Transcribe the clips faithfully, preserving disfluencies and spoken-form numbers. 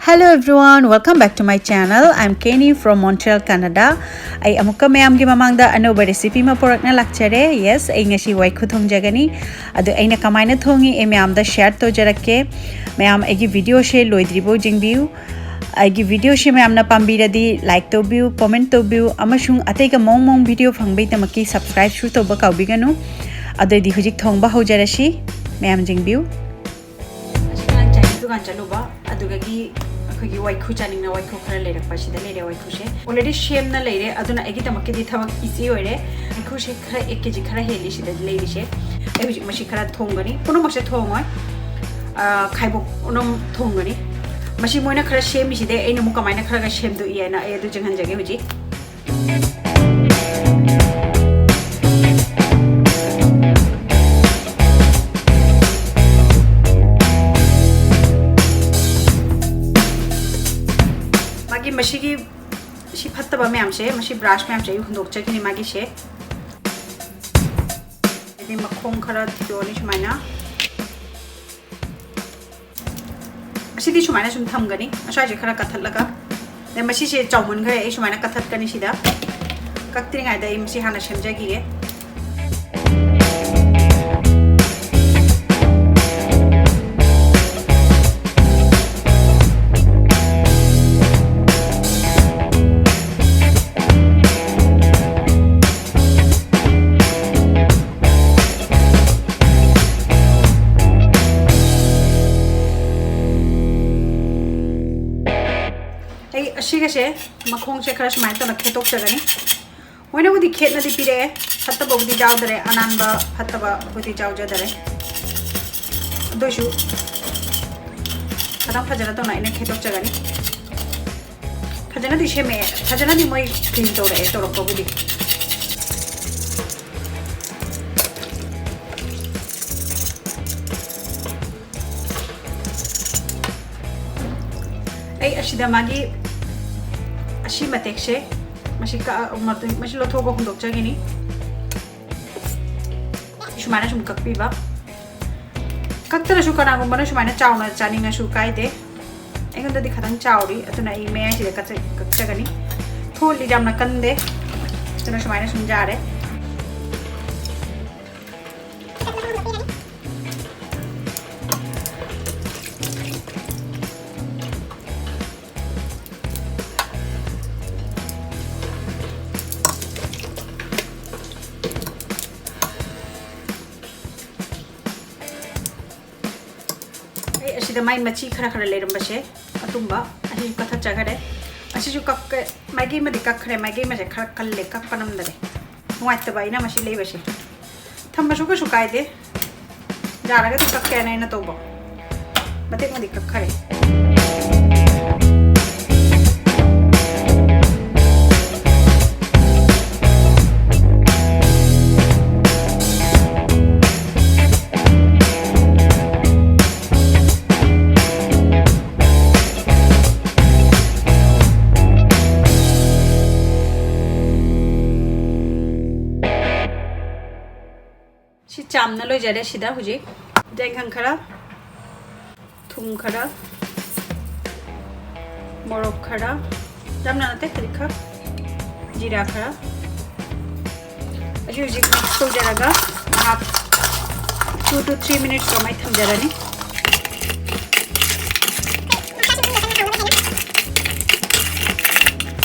Hello everyone, welcome back to my channel. I'm Kenny from Montreal, Canada. ꯑꯩ ꯑꯃꯨꯛꯀ ꯃꯌꯥꯝꯒꯤ ꯃꯃꯥꯡꯗ ꯑꯅꯧꯕ recipe ꯑꯃ ꯄꯨꯔꯛꯅ ꯂꯥꯛꯆꯔꯦ꯫ Yes, ꯑꯩ ꯉꯁꯤ ꯋꯥꯏꯈꯨ ꯊꯣꯡꯖꯒꯅꯤ꯫ ꯑꯗꯨ ꯑꯩꯅ ꯀꯃꯥꯏꯅ ꯊꯣꯡꯉꯤ ꯑꯩ ꯃꯌꯥꯝꯗ share ꯇꯧꯖꯔꯛꯀꯦ꯫ ꯃꯌꯥꯝ ꯑꯩꯒꯤ videoꯁꯦ ꯂꯣꯏꯗ꯭ꯔꯤꯕꯧ ꯌꯦꯡꯕꯤꯌꯨ꯫ ꯑꯩꯒꯤ videoꯁꯦ ꯃꯌꯥꯝꯅ ꯄꯥꯝꯕꯤꯔꯗꯤ like ꯇꯧꯕꯤꯌꯨ, comment ꯇꯧꯕꯤꯌꯨ, ꯑꯃꯁꯨꯡ ꯑꯇꯩꯒ ꯃꯑꯣꯡ ꯃꯑꯣꯡ video ꯐꯪꯕꯩꯗꯃꯛꯀꯤ subscribeꯁꯨ ꯇꯧꯕ ꯀꯥꯎꯕꯤꯒꯅꯨ꯫ ꯑꯗꯨꯑꯣꯏꯗꯤ ꯍꯧꯖꯤꯛ ꯊꯣꯡꯕ ꯍꯧꯖꯔꯁꯤ꯫ ꯃꯌꯥꯝ ꯌꯦꯡꯕꯤꯌꯨ꯫ ꯉꯁꯤ ꯉꯔꯥꯡ Chinese ꯗꯨꯀꯥꯟ ꯆꯠꯂꯨꯕ, ꯑꯗꯨꯗꯒꯤ ꯑꯩꯈꯣꯏꯒꯤ ꯋꯥꯏꯈꯨ ꯆꯥꯅꯤꯡꯅ ꯋꯥꯏꯈꯨ ꯈꯔ ꯂꯩꯔꯛꯄ꯫ ꯁꯤꯗ ꯂꯩꯔꯦ ꯋꯥꯏꯈꯨꯁꯦ꯫ Already ꯁꯦꯝꯅ ꯂꯩꯔꯦ, ꯑꯗꯨꯅ ꯑꯩꯒꯤꯗꯃꯛꯀꯤꯗꯤ ꯊꯕꯛ easy ꯑꯣꯏꯔꯦ꯫ ꯋꯥꯏꯈꯨꯁꯦ ꯈꯔ, ꯑꯦꯛ ꯀꯦ ꯖꯤ ꯈꯔ ꯍꯦꯜꯂꯤ ꯁꯤꯗ ꯂꯩꯔꯤꯁꯦ꯫ ꯑꯩ ꯍꯧꯖꯤꯛ ꯃꯁꯤ ꯈꯔ ꯊꯣꯡꯒꯅꯤ꯫ ꯄꯨꯝꯅꯃꯛꯁꯦ ꯊꯣꯡꯉꯣꯏ꯫ ꯑ, ꯈꯥꯏꯕꯣꯛ ꯑꯗꯨꯝ ꯊꯣꯡꯒꯅꯤ꯫ ꯃꯁꯤ ꯃꯣꯏꯅ ꯈꯔ ꯁꯦꯝꯃꯤꯁꯤꯗ ꯑꯩꯅ ꯑꯃꯨꯛ ꯀꯃꯥꯏꯅ ꯈꯔ ꯈꯔ ꯁꯦꯝꯗꯣꯛꯏ ꯍꯥꯏꯅ ꯑꯩ ꯑꯗꯨ ꯌꯦꯡꯍꯟꯖꯒꯦ ꯍꯧꯖꯤꯛ꯫ ꯃꯥꯒꯤ ꯃꯁꯤꯒꯤ ꯁꯤ ꯐꯠꯇꯕ ꯃꯌꯥꯝꯁꯦ, ꯃꯁꯤ brush ꯃꯌꯥꯝꯁꯦ ꯑꯩ ꯍꯨꯟꯗꯣꯛꯆꯈꯤꯅꯤ ꯃꯥꯒꯤꯁꯦ꯫ ꯑꯗꯩ ꯃꯈꯣꯡ ꯈꯔ ꯊꯤꯗꯣꯛꯑꯅꯤ ꯁꯨꯃꯥꯏꯅ꯫ ꯑꯁꯤꯗꯤ ꯁꯨꯃꯥꯏꯅ ꯁꯨꯝ ꯊꯝꯒꯅꯤ, ꯑꯁ꯭ꯋꯥꯏꯁꯦ ꯈꯔ ꯀꯠꯊꯠꯂꯒ꯫ ꯑꯗꯩ ꯃꯁꯤꯁꯦ ꯆꯥꯎꯃꯟꯈ꯭ꯔꯦ, ꯑꯩ ꯁꯨꯃꯥꯏꯅ ꯀꯠꯊꯠꯀꯅꯤ ꯁꯤꯗ꯫ ꯀꯛꯇ꯭ꯔꯤꯉꯩꯗ ꯑꯩ ꯃꯁꯤ ꯍꯥꯟꯅ ꯁꯦꯝꯖꯈꯤꯒꯦ꯫ ꯑꯩ ꯑꯁꯤꯒꯁꯦ ꯃꯈꯣꯡꯁꯦ ꯈꯔ ꯁꯨꯃꯥꯏꯅ ꯇꯧꯅ ꯈꯦꯠꯇꯣꯛꯆꯒꯅꯤ꯫ ꯃꯣꯏꯅꯕꯨꯗꯤ ꯈꯦꯠꯅꯗꯤ ꯄꯤꯔꯛꯑꯦ, ꯐꯠꯇꯕꯕꯨꯗꯤ ꯌꯥꯎꯗꯔꯦ, ꯑꯅꯥꯟꯕ ꯐꯠꯇꯕꯕꯨꯗꯤ ꯌꯥꯎꯖꯗꯔꯦ꯫ ꯑꯗꯨꯏꯁꯨ ꯈꯤꯇꯪ ꯐꯖꯅ ꯇꯧꯅ ꯑꯩꯅ ꯈꯦꯠꯇꯣꯛꯆꯒꯅꯤ꯫ ꯐꯖꯅꯗꯤ ꯁꯦꯝꯃꯛꯑꯦ, ꯐꯖꯅꯗꯤ ꯃꯣꯏ clean ꯇꯧꯔꯛꯑꯦ ꯇꯧꯔꯛꯄꯕꯨꯗꯤ꯫ ꯑꯩ ꯑꯁꯤꯗ ꯃꯥꯒꯤ ꯑꯁꯤ ꯃꯇꯦꯛꯁꯦ, ꯃꯁꯤ ꯀꯛꯑ-, ꯃꯇꯨꯡ, ꯃꯁꯤ ꯂꯧꯊꯣꯛꯑꯒ ꯍꯨꯟꯗꯣꯛꯆꯈꯤꯅꯤ꯫ ꯁꯨꯃꯥꯏꯅ ꯁꯨꯝ ꯀꯛꯄꯤꯕ꯫ ꯀꯛꯇ꯭ꯔꯁꯨ ꯀꯅꯥꯒꯨꯝꯕꯅ ꯁꯨꯃꯥꯏꯅ ꯆꯥꯎꯅ ꯆꯥꯅꯤꯡꯉꯁꯨ ꯀꯥꯏꯗꯦ꯫ ꯑꯩꯉꯣꯟꯗꯗꯤ ꯈꯤꯇꯪ ꯆꯥꯎꯔꯤ, ꯑꯗꯨꯅ ꯑꯩ ꯃꯌꯥꯏꯁꯤꯗ ꯀꯛꯆ-, ꯀꯛꯆꯒꯅꯤ꯫ ꯊꯣꯠꯂꯤ, ꯌꯥꯝꯅ ꯀꯟꯗꯦ, ꯑꯗꯨꯅ ꯁꯨꯃꯥꯏꯅ ꯁꯨꯝ ꯌꯥꯔꯦ꯫ ꯑꯩ ꯑꯁꯤꯗ ꯃꯥꯏ ꯃꯆꯤ ꯈꯔ ꯈꯔ ꯂꯩꯔꯝꯕꯁꯦ, ꯑꯗꯨꯝꯕ ꯑꯁꯤꯁꯨ ꯀꯛꯊꯠꯆꯈꯔꯦ꯫ ꯑꯁꯤꯁꯨ ꯀꯛꯀ-, ꯃꯥꯏꯀꯩ ꯑꯃꯗꯤ ꯀꯛꯈ꯭ꯔꯦ, ꯃꯥꯏꯀꯩ ꯑꯃꯁꯦ ꯈꯔ ꯀꯜꯂꯦ, ꯀꯛꯄ ꯅꯝꯗꯔꯦ꯫ ꯅꯨꯡꯉꯥꯏꯇꯕ ꯑꯩꯅ ꯃꯁꯤ ꯂꯩꯕꯁꯦ꯫ ꯊꯝꯕꯁꯨ ꯀꯩꯁꯨ ꯀꯥꯏꯗꯦ, ꯌꯥꯔꯒꯗꯤ ꯀꯛꯀꯦꯅ ꯑꯩꯅ ꯇꯧꯕ꯫ ꯃꯇꯦꯛ ꯑꯃꯗꯤ ꯀꯛꯈꯔꯦ꯫ ꯁꯤ ꯆꯥꯝꯅ ꯂꯣꯏꯖꯔꯦ꯫ ꯁꯤꯗ ꯍꯧꯖꯤꯛ ꯌꯥꯏꯉꯪ ꯈꯔ, ꯊꯨꯝ ꯈꯔ, ꯃꯣꯔꯣꯛ ꯈꯔ, ꯌꯥꯝꯅ ꯅꯠꯇꯦ, ꯈꯖꯤꯛꯈꯛ, ꯖꯤꯔꯥ ꯈꯔ꯫ ꯑꯁꯤ ꯍꯧꯖꯤꯛ mix ꯇꯧꯖꯔꯒ ꯉꯥꯏꯍꯥꯛ two to three minutes ꯀꯃꯥꯏ ꯊꯝꯖꯔꯅꯤ꯫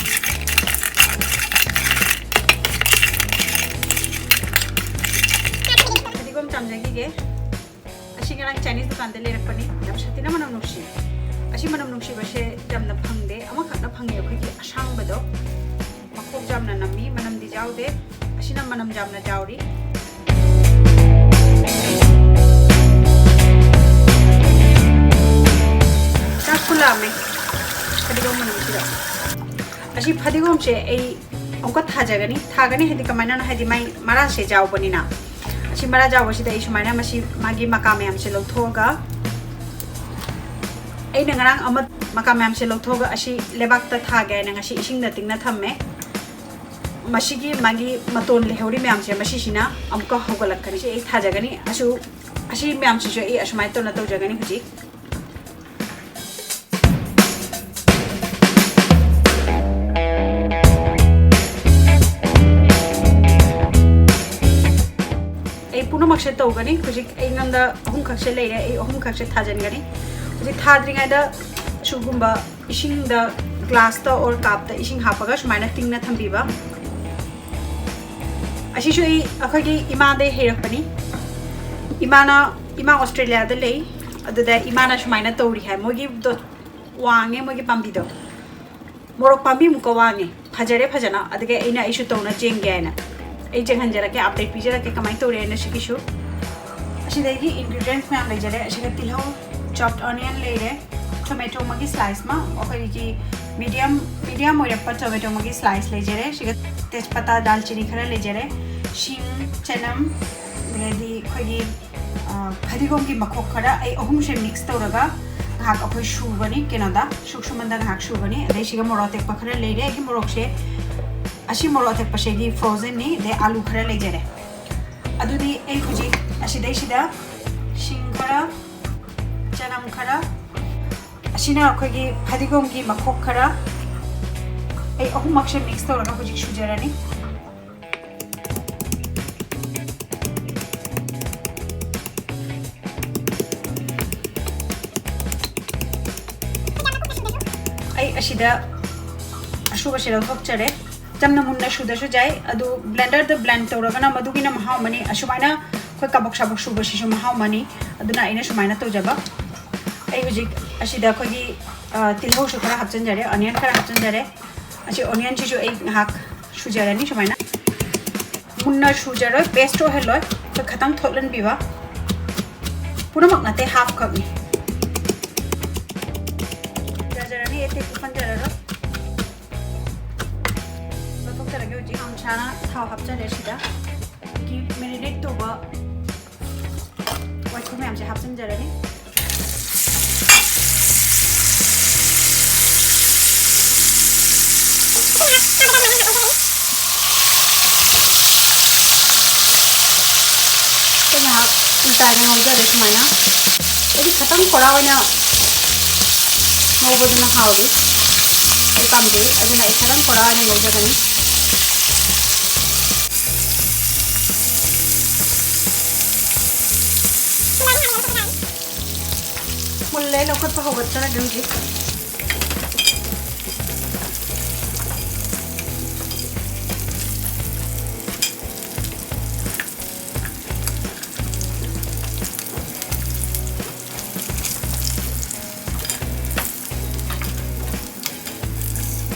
ꯐꯗꯤꯒꯣꯝ ꯆꯥꯝꯖꯈꯤꯒꯦ꯫ ꯑꯁꯤ ꯉꯔꯥꯡ Chinese ꯗꯨꯀꯥꯟꯗ ꯂꯩꯔꯛꯄꯅꯤ꯫ ꯌꯥꯝ ꯁꯥꯊꯤꯅ ꯃꯅꯝ ꯅꯨꯡꯁꯤ꯫ ꯑꯁꯤ ꯃꯅꯝ ꯅꯨꯡꯁꯤꯕꯁꯦ ꯌꯥꯝꯅ ꯐꯪꯗꯦ꯫ ꯑꯃꯈꯛꯅ ꯐꯪꯉꯦ, ꯑꯩꯈꯣꯏꯒꯤ ꯑꯁꯥꯡꯕꯗꯣ꯫ ꯃꯈꯣꯛꯁꯨ ꯌꯥꯝꯅ ꯅꯝꯃꯤ, ꯃꯅꯝꯗꯤ ꯌꯥꯎꯗꯦ꯫ ꯑꯁꯤꯅ ꯃꯅꯝ ꯌꯥꯝꯅ ꯌꯥꯎꯔꯤ꯫ ꯆꯥꯛ ꯐꯨꯜꯂꯛꯑꯝꯃꯦ ꯐꯗꯤꯒꯣꯝ ꯃꯅꯝꯁꯤꯗ꯫ ꯑꯁꯤ ꯐꯗꯤꯒꯣꯝꯁꯦ ꯑꯩ ꯑꯃꯨꯛꯀ ꯊꯥꯖꯒꯅꯤ꯫ ꯊꯥꯒꯅꯤ ꯍꯥꯏꯗꯤ ꯀꯃꯥꯏꯅꯅꯣ ꯍꯥꯏꯗꯤ ꯃꯥꯏ ꯃꯔꯥꯁꯦ ꯌꯥꯎꯕꯅꯤꯅ꯫ ꯑꯁꯤ ꯃꯔꯥ ꯌꯥꯎꯕꯁꯤꯗ ꯑꯩ ꯁꯨꯃꯥꯏꯅ ꯃꯁꯤ ꯃꯥꯒꯤ ꯃꯀꯥ ꯃꯌꯥꯝꯁꯦ ꯂꯧꯊꯣꯛꯑꯒ, ꯑꯩꯅ ꯉꯔꯥꯡ ꯑꯃ ꯃꯀꯥ ꯃꯌꯥꯝꯁꯦ ꯂꯧꯊꯣꯛꯑꯒ ꯑꯁꯤ ꯂꯩꯕꯥꯛꯇ ꯊꯥꯒꯦ ꯍꯥꯏꯅ ꯉꯁꯤ ꯏꯁꯤꯡꯗ ꯇꯤꯡꯅ ꯊꯝꯃꯦ꯫ ꯃꯁꯤꯒꯤ ꯃꯥꯒꯤ ꯃꯇꯣꯟ ꯂꯩꯍꯧꯔꯤ ꯃꯌꯥꯝꯁꯦ ꯃꯁꯤꯁꯤꯅ ꯑꯃꯨꯛꯀ ꯍꯧꯒꯠꯂꯛꯀꯅꯤ꯫ ꯁꯤ ꯑꯩ ꯊꯥꯖꯒꯅꯤ꯫ ꯑꯁꯨ-, ꯑꯁꯤ ꯃꯌꯥꯝꯁꯤꯁꯨ ꯑꯩ ꯑꯁꯨꯃꯥꯏꯅ ꯇꯧꯅ ꯇꯧꯖꯒꯅꯤ ꯍꯧꯖꯤꯛ꯫ ꯄꯨꯝꯅꯃꯛꯁꯦ ꯇꯧꯒꯅꯤ꯫ ꯍꯧꯖꯤꯛ ꯑꯩꯉꯣꯟꯗ ꯑꯍꯨꯝꯈꯛꯁꯦ ꯂꯩꯔꯦ, ꯑꯩ ꯑꯍꯨꯝꯈꯛꯁꯦ ꯊꯥꯖꯤꯟꯒꯅꯤ꯫ ꯍꯧꯖꯤꯛ ꯊꯥꯗ꯭ꯔꯤꯉꯩꯗ ꯁꯤꯒꯨꯝꯕ ꯏꯁꯤꯡꯗ, glassꯇ or cupꯇ ꯏꯁꯤꯡ ꯍꯥꯞꯄꯒ ꯁꯨꯃꯥꯏꯅ ꯇꯤꯡꯅ ꯊꯝꯕꯤꯕ꯫ ꯑꯁꯤꯁꯨ ꯑꯩ, ꯑꯩꯈꯣꯏꯒꯤ ꯏꯃꯥꯗꯩ ꯍꯩꯔꯛꯄꯅꯤ꯫ ꯏꯃꯥꯅ, ꯏꯃꯥ ꯑꯣꯁꯇ꯭ꯔꯦꯂꯤꯌꯥꯗ ꯂꯩ꯫ ꯑꯗꯨꯗ ꯏꯃꯥꯅ ꯁꯨꯃꯥꯏꯅ ꯇꯧꯔꯤ ꯍꯥꯏ꯫ ꯃꯣꯏꯒꯤꯗꯣ ꯋꯥꯡꯉꯦ, ꯃꯣꯏꯒꯤ ꯄꯥꯝꯕꯤꯗꯣ꯫ ꯃꯣꯔꯣꯛ ꯄꯥꯝꯕꯤꯃꯨꯛꯀ ꯋꯥꯡꯉꯦ꯫ ꯐꯖꯔꯦ ꯐꯖꯅ꯫ ꯑꯗꯨꯒ ꯑꯩꯅ, ꯑꯩꯁꯨ ꯇꯧꯅ ꯆꯦꯟꯒꯦ ꯍꯥꯏꯅ꯫ ꯑꯩ ꯆꯦꯟꯍꯟꯖꯔꯛꯀꯦ, update ꯄꯤꯖꯔꯛꯀꯦ ꯀꯃꯥꯏꯅ ꯇꯧꯔꯦ ꯍꯥꯏꯅ ꯁꯤꯒꯤꯁꯨ꯫ ꯑꯁꯤꯗꯒꯤ ingredients ꯃꯌꯥꯝ ꯂꯩꯖꯔꯦ꯫ ꯑꯁꯤꯗ ꯇꯤꯜꯍꯧ, chopped onion ꯂꯩꯔꯦ, tomato ꯑꯃꯒꯤ slice ꯑꯃ, ꯑꯩꯈꯣꯏꯒꯤ medium, medium ꯑꯣꯏꯔꯞꯄ tomato ꯑꯃꯒꯤ slice ꯂꯩꯖꯔꯦ꯫ ꯁꯤꯒ ꯇꯦꯖꯄꯇꯥ, ꯗꯥꯜꯆꯤꯅꯤ ꯈꯔ ꯂꯩꯖꯔꯦ, ꯁꯤꯡ, ꯆꯅꯝ, ꯑꯗꯩꯗꯤ ꯑꯩꯈꯣꯏꯒꯤ, ꯑ, ꯐꯗꯤꯒꯣꯝꯒꯤ ꯃꯈꯣꯛ ꯈꯔ, ꯑꯩ ꯑꯍꯨꯝꯁꯦ mix ꯇꯧꯔꯒ ꯉꯥꯏꯍꯥꯛ ꯑꯩꯈꯣꯏ ꯁꯨꯒꯅꯤ ꯀꯩꯅꯣꯗ, ꯁꯨꯛ ꯁꯨꯃꯟꯗ ꯉꯥꯏꯍꯥꯛ ꯁꯨꯒꯅꯤ꯫ ꯑꯗꯩ ꯁꯤꯒ ꯃꯣꯔꯣꯛ ꯑꯇꯦꯛꯄ ꯈꯔ ꯂꯩꯔꯦ꯫ ꯑꯩꯒꯤ ꯃꯣꯔꯣꯛꯁꯦ, ꯑꯁꯤ ꯃꯣꯔꯣꯛ ꯑꯇꯦꯛꯄꯁꯤꯗꯤ frozenꯅꯤ꯫ ꯑꯗꯩ ꯑꯥꯂꯨ ꯈꯔ ꯂꯩꯖꯔꯦ꯫ ꯑꯗꯨꯗꯤ ꯑꯩ ꯍꯧꯖꯤꯛ ꯑꯁꯤꯗꯩꯁꯤꯗ ꯁꯤꯡ ꯈꯔ, ꯆꯅꯝ ꯈꯔ, ꯑꯁꯤꯅ ꯑꯩꯈꯣꯏꯒꯤ ꯐꯗꯤꯒꯣꯝꯒꯤ ꯃꯈꯣꯛ ꯈꯔ, ꯑꯩ ꯑꯍꯨꯝꯃꯛꯁꯦ mix ꯇꯧꯔꯒ ꯍꯧꯖꯤꯛ ꯁꯨꯖꯔꯅꯤ꯫ ꯑꯩ ꯑꯁꯤꯗ ꯑꯁꯨꯕꯁꯦ ꯂꯧꯊꯣꯛꯆꯔꯦ꯫ ꯆꯝꯅ ꯃꯨꯟꯅ ꯁꯨꯗꯁꯨ ꯌꯥꯏ, ꯑꯗꯨ blenderꯗ blend ꯇꯧꯔꯒꯅ ꯃꯗꯨꯒꯤꯅ ꯃꯍꯥꯎ ꯑꯃꯅꯤ꯫ ꯑꯁꯨꯃꯥꯏꯅ ꯑꯩꯈꯣꯏ ꯀꯥꯕꯛ ꯁꯥꯕꯛ ꯁꯨꯕꯁꯤꯁꯨ ꯃꯍꯥꯎ ꯑꯃꯅꯤ꯫ ꯑꯗꯨꯅ ꯑꯩꯅ ꯁꯨꯃꯥꯏꯅ ꯇꯧꯖꯕ꯫ ꯑꯩ ꯍꯧꯖꯤꯛ ꯑꯁꯤꯗ ꯑꯩꯈꯣꯏꯒꯤ, ꯑ, ꯇꯤꯜꯍꯧꯁꯨ ꯈꯔ ꯍꯥꯞꯆꯤꯟꯖꯔꯦ, onion ꯈꯔ ꯍꯥꯞꯆꯤꯟꯖꯔꯦ꯫ ꯑꯁꯤ onionꯁꯤꯁꯨ ꯑꯩ ꯉꯥꯏꯍꯥꯛ ꯁꯨꯖꯔꯅꯤ ꯁꯨꯃꯥꯏꯅ꯫ ꯃꯨꯟꯅ ꯁꯨꯖꯔꯣꯏ, paste ꯑꯣꯏꯍꯜꯂꯣꯏ, ꯑꯩꯈꯣꯏ ꯈꯇꯪ ꯊꯣꯠꯍꯟꯕꯤꯕ꯫ ꯄꯨꯝꯅꯃꯛ ꯅꯠꯇꯦ, half cupꯅꯤ꯫ ꯁꯨꯖꯔꯅꯤ, ꯑꯩ ꯇꯦꯛꯄ ꯄꯟꯖꯔꯔꯣꯏ꯫ ꯂꯧꯊꯣꯛꯆꯔꯒꯦ꯫ ꯍꯧꯖꯤꯛ ꯌꯥꯝ ꯁꯥꯅ ꯊꯥꯎ ꯍꯥꯞꯆꯔꯦ ꯁꯤꯗ꯫ ꯑꯗꯒꯤ marinate ꯇꯧꯕ ꯋꯥꯏꯈꯨ ꯃꯌꯥꯝꯁꯦ ꯍꯥꯞꯆꯤꯟꯖꯔꯅꯤ꯫ ꯑꯩ ꯉꯥꯏꯍꯥꯛ ꯎꯜꯇꯥꯅ ꯉꯧꯖꯔꯦ ꯁꯨꯃꯥꯏꯅ꯫ ꯑꯩꯗꯤ ꯈꯇꯪ ꯀꯣꯔꯥ ꯑꯣꯏꯅ ꯉꯧꯕꯗꯨꯅ ꯍꯥꯎꯏ꯫ ꯑꯩ ꯄꯥꯝꯖꯩ, ꯑꯗꯨꯅ ꯑꯩ ꯈꯇꯪ ꯀꯣꯔꯥ ꯑꯣꯏꯅ ꯉꯧꯖꯒꯅꯤ꯫ ꯂꯩ ꯂꯧꯈꯠꯄ ꯍꯧꯒꯠꯆꯔꯒꯦ ꯍꯧꯖꯤꯛ꯫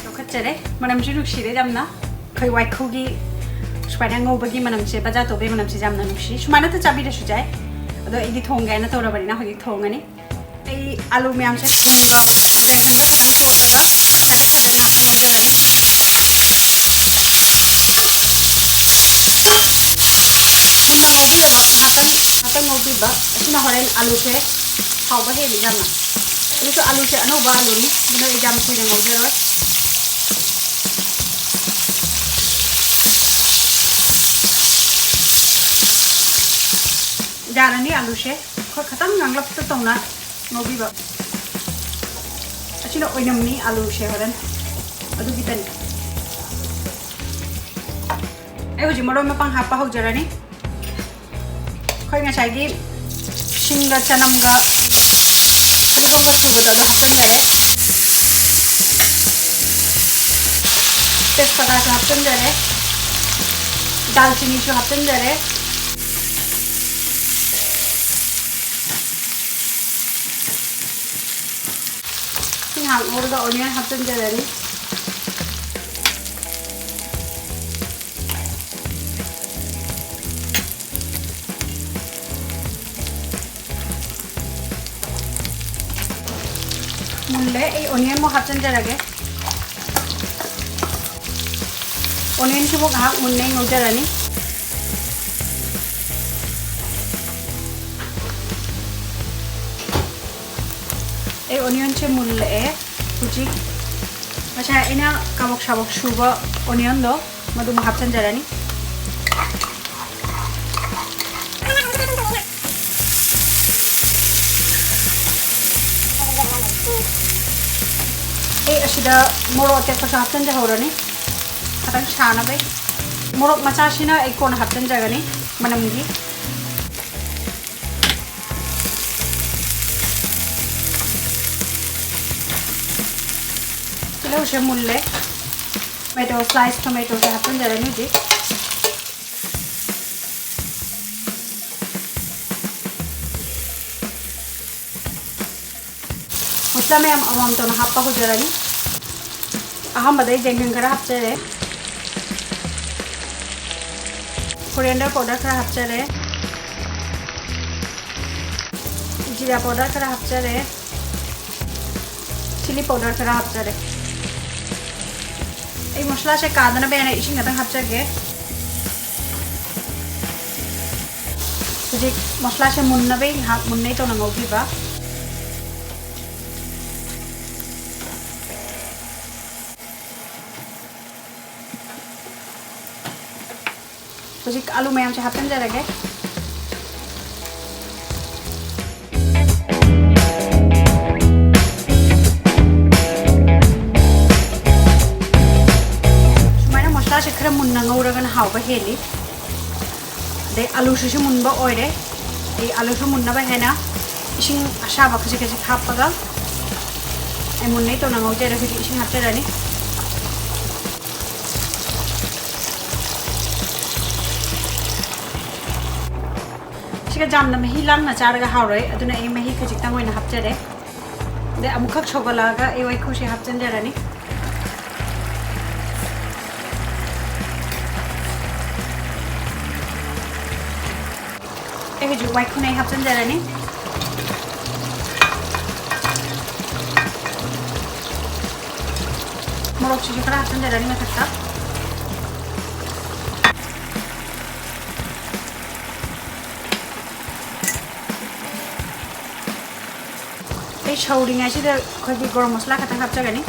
ꯂꯧꯈꯠꯆꯔꯦ꯫ ꯃꯅꯝꯁꯨ ꯅꯨꯡꯁꯤꯔꯦ ꯌꯥꯝꯅ꯫ ꯑꯩꯈꯣꯏ ꯋꯥꯏꯈꯨꯒꯤ ꯁꯨꯃꯥꯏꯅ ꯉꯧꯕꯒꯤ ꯃꯅꯝꯁꯦ, ꯕꯖꯥꯔ ꯇꯧꯕꯒꯤ ꯃꯅꯝꯁꯦ ꯌꯥꯝꯅ ꯅꯨꯡꯁꯤ꯫ ꯁꯨꯃꯥꯏꯅꯇ ꯆꯥꯕꯤꯔꯁꯨ ꯌꯥꯏ꯫ ꯑꯗꯣ ꯑꯩꯗꯤ ꯊꯣꯡꯒꯦ ꯍꯥꯏꯅ ꯇꯧꯔꯕꯅꯤꯅ ꯍꯧꯖꯤꯛ ꯊꯣꯡꯉꯅꯤ꯫ ꯑꯩ ꯑꯥꯂꯨ ꯃꯌꯥꯝꯁꯦ ꯊꯣꯡꯒ ꯍꯋꯥꯏꯖꯥꯔꯒꯁꯦ ꯐꯖꯅ ꯇꯣꯠꯂꯒ ꯐꯗꯤ ꯐꯖꯅ ꯉꯧꯖꯔꯅꯤ꯫ ꯊꯨꯅ ꯉꯧꯕꯤꯔꯕ, ꯉꯥꯛꯇꯪ, ꯉꯥꯛꯇꯪ ꯉꯧꯕꯤꯕ꯫ ꯑꯁꯤꯅ ꯍꯣꯔꯦꯟ ꯑꯥꯂꯨꯁꯦ ꯍꯥꯎꯕ ꯍꯦꯜꯂꯤ ꯌꯥꯝꯅ꯫ ꯑꯗꯨꯁꯨ ꯑꯥꯂꯨꯁꯦ ꯑꯅꯧꯕ ꯑꯥꯂꯨꯅꯤ, ꯑꯗꯨꯅ ꯑꯩ ꯌꯥꯝ ꯀꯨꯏꯅ ꯉꯧꯖꯔꯣꯏ꯫ ꯌꯥꯔꯅꯤ ꯑꯥꯂꯨꯁꯦ꯫ ꯑꯩꯈꯣꯏ ꯈꯇꯪ ꯉꯥꯡꯂꯞꯇ ꯇꯧꯅ ꯉꯧꯕꯤꯕ꯫ ꯑꯁꯤꯅ ꯑꯣꯏꯅꯝꯅꯤ ꯑꯥꯂꯨꯁꯦ ꯍꯣꯔꯦꯟ꯫ ꯑꯗꯨꯒꯤꯇꯅꯤ꯫ ꯑꯩ ꯍꯧꯖꯤꯛ ꯃꯔꯣꯏ ꯃꯄꯥꯡ ꯍꯥꯞꯄ ꯍꯧꯖꯔꯅꯤ꯫ ꯑꯩꯈꯣꯏ ꯉꯁꯥꯏꯒꯤ ꯁꯤꯡꯒ ꯆꯅꯝꯒ ꯇꯤꯜꯍꯧꯒ ꯁꯨꯕꯗꯣ ꯑꯗꯨ ꯍꯥꯞꯆꯤꯟꯖꯔꯦ꯫ ꯇꯦꯖꯄꯇꯥꯁꯨ ꯍꯥꯞꯆꯤꯟꯖꯔꯦ꯫ ꯗꯥꯜꯆꯤꯅꯤꯁꯨ ꯍꯥꯞꯆꯤꯟꯖꯔꯦ꯫ ꯁꯤ ꯉꯥꯏꯍꯥꯛ ꯉꯧꯔꯒ ꯑꯣꯅꯤꯌꯟ ꯍꯥꯞꯆꯤꯟꯖꯔꯅꯤ꯫ ꯃꯨꯜꯂꯦ꯫ ꯑꯩ ꯑꯣꯅꯤꯌꯟ ꯑꯃꯨꯛ ꯍꯥꯞꯆꯤꯟꯖꯔꯒꯦ꯫ ꯑꯣꯅꯤꯌꯟꯁꯤꯕꯨ ꯉꯥꯏꯍꯥꯛ ꯃꯨꯟꯅ ꯉꯧꯖꯔꯅꯤ꯫ ꯑꯩ ꯑꯣꯅꯤꯌꯟꯁꯦ ꯃꯨꯜꯂꯛꯑꯦ꯫ ꯍꯧꯖꯤꯛ ꯉꯁꯥꯏ ꯑꯩꯅ ꯀꯥꯕꯛ ꯁꯥꯕꯛ ꯁꯨꯕ ꯑꯣꯅꯤꯌꯟꯗꯣ, ꯃꯗꯨꯃ ꯍꯥꯞꯆꯤꯟꯖꯔꯅꯤ꯫ ꯑꯩ ꯑꯁꯤꯗ ꯃꯣꯔꯣꯛ ꯑꯇꯦꯛꯄꯁꯨ ꯍꯥꯞꯆꯤꯟꯖꯍꯧꯔꯅꯤ, ꯈꯤꯇꯪ ꯁꯥꯅꯕꯩ꯫ ꯃꯣꯔꯣꯛ ꯃꯆꯥꯁꯤꯅ ꯑꯩ ꯀꯣꯟꯅ ꯍꯥꯞꯆꯤꯟꯖꯒꯅꯤ ꯃꯅꯝꯒꯤ꯫ ꯇꯤꯜꯍꯧꯁꯦ ꯃꯨꯜꯂꯦ꯫ Tomato, slice tomatoꯁꯦ ꯍꯥꯞꯆꯤꯟꯖꯔꯅꯤ ꯍꯧꯖꯤꯛ꯫ ꯃꯁꯂꯥ ꯃꯌꯥꯝ ꯑꯃꯃꯝꯇꯧꯅ ꯍꯥꯞꯄ ꯍꯧꯖꯔꯅꯤ꯫ ꯑꯍꯥꯟꯕꯗ ꯑꯩ ꯖꯦꯡꯒꯟ ꯈꯔ ꯍꯥꯞꯆꯔꯦ꯫ Coriander powder ꯈꯔ ꯍꯥꯞꯆꯔꯦ꯫ ꯖꯤꯔꯥ powder ꯈꯔ ꯍꯥꯞꯆꯔꯦ꯫ Chilli powder ꯈꯔ ꯍꯥꯞꯆꯔꯦ꯫ ꯑꯩ ꯃꯁꯂꯥꯁꯦ ꯀꯥꯗꯅꯕ ꯍꯥꯏꯅ ꯏꯁꯤꯡ ꯈꯛꯇꯪ ꯍꯥꯞꯆꯒꯦ꯫ ꯍꯧꯖꯤꯛ ꯃꯁꯂꯥꯁꯦ ꯃꯨꯟꯅꯕ ꯉꯥꯏꯍꯥꯛ ꯃꯨꯟꯅꯩ ꯇꯧꯅ ꯉꯧꯕꯤꯕ꯫ ꯍꯧꯖꯤꯛ ꯑꯥꯂꯨ ꯃꯌꯥꯝꯁꯦ ꯍꯥꯞꯆꯤꯟꯖꯔꯒꯦ꯫ ꯁꯨꯃꯥꯏꯅ ꯃꯁꯂꯥꯁꯦ ꯈꯔ ꯃꯨꯟꯅ ꯉꯧꯔꯒꯅ ꯍꯥꯎꯕ ꯍꯦꯜꯂꯤ꯫ ꯑꯗꯩ ꯑꯥꯂꯨꯁꯤꯁꯨ ꯃꯨꯟꯕ ꯑꯣꯏꯔꯦ꯫ ꯑꯩ ꯑꯥꯂꯨꯁꯨ ꯃꯨꯟꯅꯕ ꯍꯦꯟꯅ ꯏꯁꯤꯡ ꯑꯁꯥꯕ ꯈꯖꯤꯛ ꯈꯖꯤꯛ ꯍꯥꯞꯄꯒ ꯑꯩ ꯃꯨꯟꯅꯩ ꯇꯧꯅ ꯉꯧꯖꯔꯦ꯫ ꯍꯧꯖꯤꯛ ꯏꯁꯤꯡ ꯍꯥꯞꯆꯔꯅꯤ꯫ ꯁꯤꯒ ꯌꯥꯝꯅ ꯃꯍꯤ ꯂꯥꯡꯅ ꯆꯥꯔꯒ ꯍꯥꯎꯔꯣꯏ, ꯑꯗꯨꯅ ꯑꯩ ꯃꯍꯤ ꯈꯖꯤꯛꯇꯪ ꯑꯣꯏꯅ ꯍꯥꯞꯆꯔꯦ꯫ ꯑꯗꯩ ꯑꯃꯨꯛꯈꯛ ꯁꯧꯒꯠꯂꯛꯑꯒ ꯑꯩ ꯋꯥꯏꯈꯨꯁꯦ ꯍꯥꯞꯆꯤꯟꯖꯔꯅꯤ꯫ ꯑꯩ ꯍꯧꯖꯤꯛ ꯋꯥꯏꯈꯨꯅ ꯑꯩ ꯍꯥꯞꯆꯤꯟꯖꯔꯅꯤ꯫ ꯃꯣꯔꯣꯛꯁꯤꯁꯨ ꯈꯔ ꯍꯥꯞꯆꯤꯟꯖꯔꯅꯤ ꯃꯊꯛꯇ꯫ ꯑꯩ ꯁꯧꯔꯤꯉꯩꯁꯤꯗ ꯑꯩꯈꯣꯏꯒꯤ ꯒꯔꯝ ꯃꯁꯂꯥ ꯈꯛꯇꯪ ꯍꯥꯞꯆꯒꯅꯤ꯫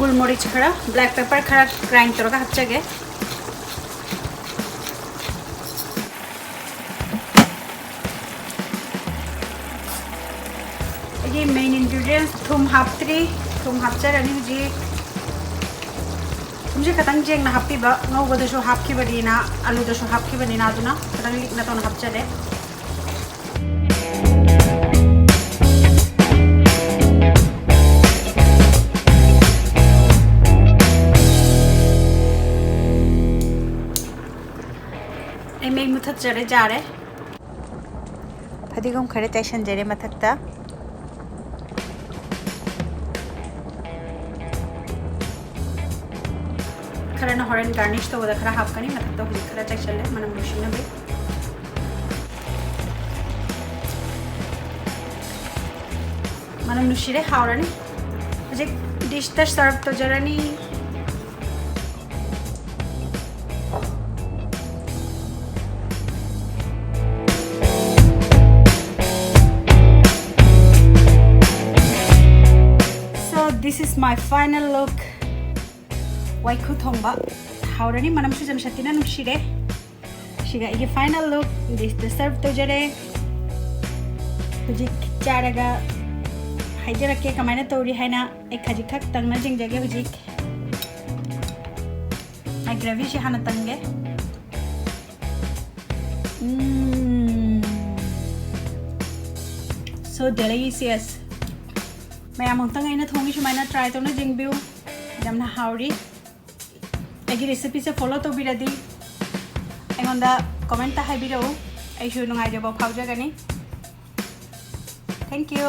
ꯒꯨꯜ ꯃꯣꯔꯤꯆ ꯈꯔ, black pepper ꯈꯔ grind ꯇꯧꯔꯒ ꯍꯥꯞꯆꯒꯦ꯫ ꯑꯩꯒꯤ main ingredients ꯊꯨꯝ ꯍꯥꯞꯇ꯭ꯔꯤ, ꯊꯨꯝ ꯍꯥꯞꯆꯔꯅꯤ ꯍꯧꯖꯤꯛ꯫ ꯊꯨꯝꯁꯦ ꯈꯤꯇꯪ ꯌꯦꯡꯅ ꯍꯥꯞꯄꯤꯕ, ꯉꯧꯕꯗꯁꯨ ꯍꯥꯞꯈꯤꯕꯅꯤꯅ, ꯑꯂꯨꯗꯁꯨ ꯍꯥꯞꯈꯤꯕꯅꯤꯅ, ꯑꯗꯨꯅ ꯈꯤꯇꯪ ꯂꯤꯛꯅ ꯇꯧꯅ ꯍꯥꯞꯆꯔꯦ꯫ ꯊꯛꯆꯔꯦ, ꯆꯥꯔꯦ꯫ ꯐꯗꯤꯒꯣꯝ ꯈꯔ ꯆꯥꯏꯁꯟꯖꯔꯦ ꯃꯊꯛꯇ꯫ ꯈꯔꯅ ꯍꯣꯔꯦꯟ garnish ꯇꯧꯕꯗ ꯈꯔ ꯍꯥꯞꯀꯅꯤ꯫ ꯃꯊꯛꯇ ꯍꯧꯖꯤꯛ ꯈꯔ ꯆꯥꯏꯁꯜꯂꯦ, ꯃꯅꯝ ꯅꯨꯡꯁꯤꯅꯕ꯫ ꯃꯅꯝ ꯅꯨꯡꯁꯤꯔꯦ, ꯍꯥꯎꯔꯅꯤ꯫ ꯍꯧꯖꯤꯛ dishꯇ serve ꯇꯧꯖꯔꯅꯤ꯫ So this is my final look. ꯋꯥꯏꯈꯨ ꯊꯣꯡꯕ꯫ ꯍꯥꯎꯔꯅꯤ, ꯃꯅꯝꯁꯨ ꯌꯥꯝ ꯁꯥꯊꯤꯅ ꯅꯨꯡꯁꯤꯔꯦ꯫ ꯁꯤꯒ ꯑꯩꯒꯤ final look dishꯇ serve ꯇꯧꯖꯔꯦ꯫ ꯍꯧꯖꯤꯛ ꯆꯥꯔꯒ ꯍꯥꯏꯖꯔꯛꯀꯦ ꯀꯃꯥꯏꯅ ꯇꯧꯔꯤ ꯍꯥꯏꯅ꯫ ꯑꯩ ꯈꯖꯤꯛ ꯈꯛ ꯇꯪꯅ ꯌꯦꯡꯖꯒꯦ ꯍꯧꯖꯤꯛ꯫ ꯑꯩ gravyꯁꯤ ꯍꯥꯟꯅ ꯇꯪꯒꯦ꯫ ꯎꯝ꯫ So delicious꯫ ꯃꯌꯥꯝ ꯑꯃꯨꯛꯇꯪ ꯑꯩꯅ ꯊꯣꯡꯉꯤ ꯁꯨꯃꯥꯏꯅ try ꯇꯧꯅ ꯌꯦꯡꯕꯤꯌꯨ꯫ ꯌꯥꯝꯅ ꯍꯥꯎꯔꯤ꯫ ꯑꯩꯒꯤ recipeꯁꯦ follow ꯇꯧꯕꯤꯔꯗꯤ ꯑꯩꯉꯣꯟꯗ commentꯇ ꯍꯥꯏꯕꯤꯔꯛꯎ꯫ ꯑꯩꯁꯨ ꯅꯨꯡꯉꯥꯏꯖꯕ ꯐꯥꯎꯖꯒꯅꯤ꯫ Thank you꯫